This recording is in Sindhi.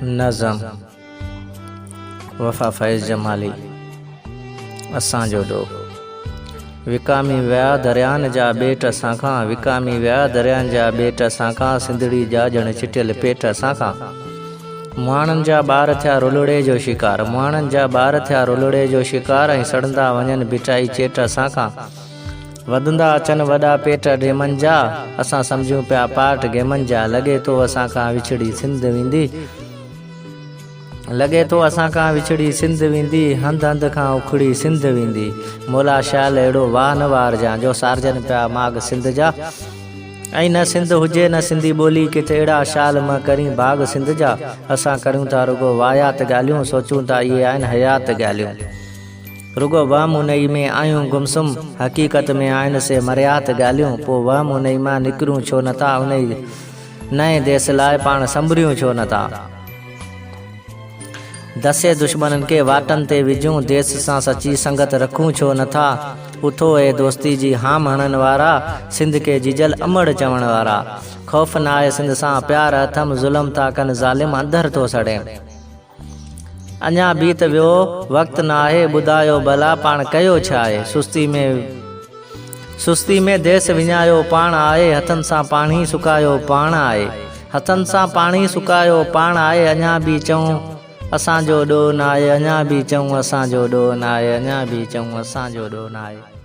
نظم، وفا فيض جمالي، اسان جو ڏوهه. وڪامي ويا دريان جا ٻيٽ اسان کان، وڪامي ويا دريان جا ٻيٽ اسان کان، سنڌڙي جا ڄڻ چٽيل پيٽ اسان کان. مهاڻن جا ٻار ٿيا رولڙي جو شڪار، مهاڻن جا ٻار ٿيا رولڙي جو شڪار ۽ سڙندا وڃن ڀٽائي چيٽ اسان کان. وڌندا اچن وڏا پيٽ ڊيمن جا، اسان سمجهون پيا پارٽ گيمن جا، لڳي ٿو اسان کان وڇڙي سنڌ ويندي، لڳي ٿو اسان کان وڇڙي سنڌ ويندي، هنڌ هنڌ کان اکڙي سنڌ ويندي، مولا شال اهڙو واهه نه وارجان، جو سارجن پيا ماڳ سنڌ جا، ۽ نه سنڌ هجي نه سنڌي ٻولي، ڪٿي اهڙا شال م ڪرين ڀاڳ سنڌ جا، اسان ڪريون ٿا رڳو واهيات ڳالهيون، سوچون ٿا اهي آهن حيات ڳالهيون. رڳو وهم انهي ۾ آهيون گمسم، حقيقت ۾ آهن سي مرهيات ڳالهيون، پوء وهم انهي مان نڪريون ڇو نٿا، انهي نئين ديس لاء پاڻ سنڀريون ڇو نٿا. دسي دشمنن کي واٽن تي وجهون، ديس سان سچي سنگت رکون ڇو نٿا. اٿو اي دوستي جي هام هڻن وارا، سنڌ کي جيجل امڙ چوڻ وارا. خوف ناهي سنڌ سان پيار اٿم، ظلم ٿا ڪن ظالم اندر ٿو سڙيم. اڃا به ته ويو وقت نه آهي، ٻڌايو ڀلا پاڻ ڪيو ڇا آهي؟ سستي ۾ سستي ۾ ديس وڃايو پاڻ آهي، هٿن سان پاڻي سڪايو پاڻ آهي، هٿن سان پاڻي سڪايو پاڻ آهي، اڃا به چئون اسان جو ڏوهه ناهي، اڃا به چئون اسان جو ڏوهه ناهي، اڃا به چئون اسان جو ڏوهه ناهي.